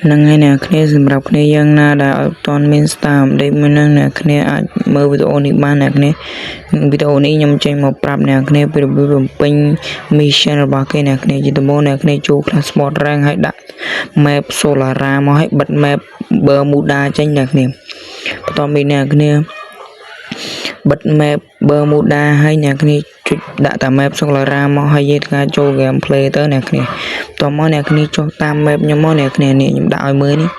ហ្នឹងហើយអ្នកគ្នាសម្រាប់គ្នាយើងណាដែលអត់ទាន់មាន Star Update មួយហ្នឹងអ្នកគ្នាអាចមើលវីដេអូនេះបានអ្នកគ្នាវីដេអូនេះខ្ញុំចេញមកប្រាប់អ្នកគ្នាពីរបៀបបំពេញ mission របស់គេអ្នកគ្នាជាដំបូងអ្នកគ្នាចូល Clash Squad Rank ហើយដាក់ map Solara មកឲ្យបិទ map Bermuda ចេញអ្នកគ្នាបន្ទាប់ពីអ្នកគ្នាបិទ map Bermuda ហើយអ្នកគ្នាចុចដាក់តា map Solara មកហើយយើងធ្វើការចូល gameplay ទៅអ្នកគ្នាបន្ទាប់មកអ្នកគ្នាចុះតាម map ខ្ញុំមកអ្នកគ្នានេះខ្ញុំដាក់ឲ្យមើលនេះ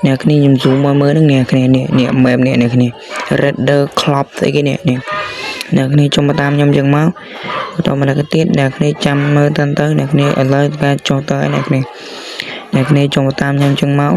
អ្នកគ្នាខ្ញុំ zoom មកមើលហ្នឹងអ្នកគ្នានេះនេះ map នេះអ្នកគ្នា Raider Club ស្អីគេនេះនេះអ្នកគ្នាចុះមកតាមខ្ញុំចឹងមកបន្តមកដល់ទៀតអ្នកគ្នាចាំមើលទៅទៅអ្នកគ្នាឥឡូវការចុះទៅហើយអ្នកគ្នាអ្នកគ្នាចុះមកតាមខ្ញុំចឹងមក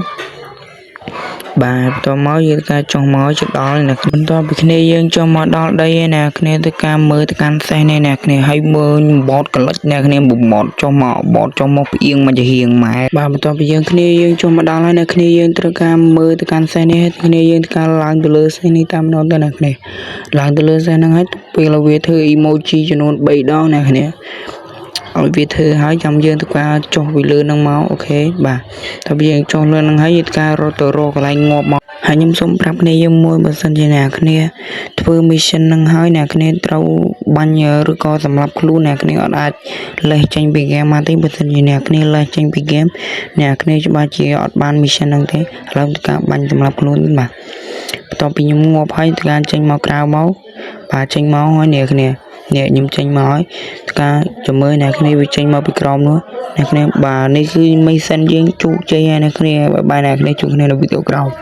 បាទបន្ទាប់មកយើងការចុះមកជិតដល់អ្នកបន្ទាប់ពីគ្នាយើងចុះមកដល់ដីឯអ្នកគ្នាទៅការមើលទៅកាន់សេះនេះអ្នកគ្នាហើយមើលបតកលិចអ្នកគ្នាបតចុះមកបតចុះមកផ្អៀងមកជាហៀងម៉ែបាទបន្ទាប់ពីយើងគ្នាយើងចុះមកដល់ហើយអ្នកគ្នាយើងត្រូវការមើលទៅកាន់សេះនេះហើយគ្នាយើងត្រូវការឡើងទៅលើសេះនេះតាមម្ដងទៅអ្នកគ្នាឡើងទៅលើសេះហ្នឹងហើយពេលវាធ្វើ emoji ចំនួន3ដងអ្នកគ្នាឲ្យវាធ្វើហើយចាំយើងទៅការចុះពីលើនឹងមក OK បាទតែយើងចុះលើនឹងហើយយើងការរត់ទៅរកកន្លែងងាប់មកហើយខ្ញុំសូមប្រាប់គ្នាយើងមួយបើសិនជាអ្នកគ្នាធ្វើ mission នឹងហើយអ្នកគ្នាត្រូវបាញ់ឬក៏សម្លាប់ខ្លួនអ្នកគ្នាអត់អាចលេះចេញពី game មកទេបើសិនជាអ្នកគ្នាលេះចេញពី game អ្នកគ្នាច្បាស់ជាអត់បាន mission ហ្នឹងទេឥឡូវទៅការបាញ់សម្លាប់ខ្លួនបាទបន្ទាប់ពីខ្ញុំងាប់ហើយទៅការចេញមកក្រៅមកបាទចេញមកហើយអ្នកគ្នានេះខ្ញុំចេញមកហើយការចាំមើលអ្នកគ្នាវាចេញមកពីក្រោមនោះអ្នកគ្នាបាទនេះគឺ mission យើងជោគជ័យហើយអ្នកគ្នាbye bye អ្នកគ្នាជួបគ្នានៅវីដេអូក្រោយ។